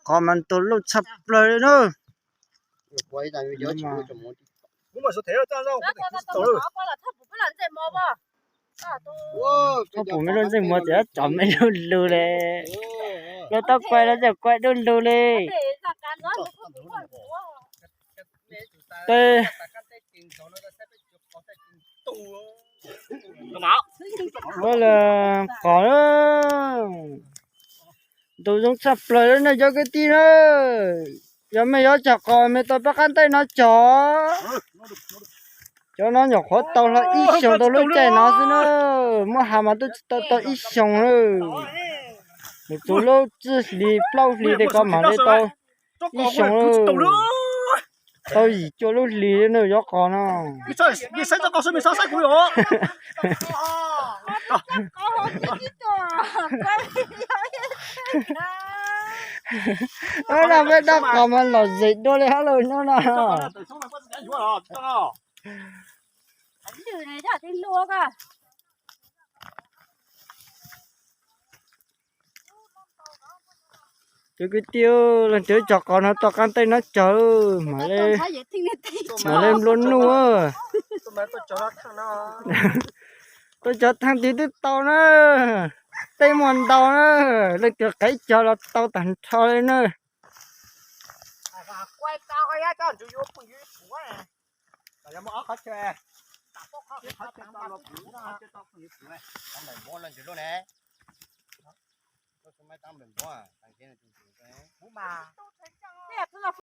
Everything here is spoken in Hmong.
qhov mas ntug loj tshaj plaws li na. Thaub pum me lub ntsej muag txawm tsom me lug lug li. Lub taub kuaib lub txawm kuaib dub lug li. Tej Ua li qos, ntu zoo tshaj plaws li na cov kwv tij na. Yog mej yuav cog qos mej tau pab qab ntaij no cog. Cov no nyuam qhuav tau hlo ib xyoos tau lub caij no xwb na. Muab has mas twb tsis tau tau ib xyoos lawm. Mus txug lub tsib hlis plaub hlis tej ko mam li tau ib xyoos lawm. Tau yim cuaj lub hlis na yuav qos no. Ab, peb dab qos mas lom zem dua li hab lawm no na. Cov kwv tij, leej twg cog qos no tau qab ntaij no cog, mam li nplua nuj. Tuaj cog thaaj twg twb tau na, tej muaj ntau na, leej twg qev cog los tau tag nrho li na.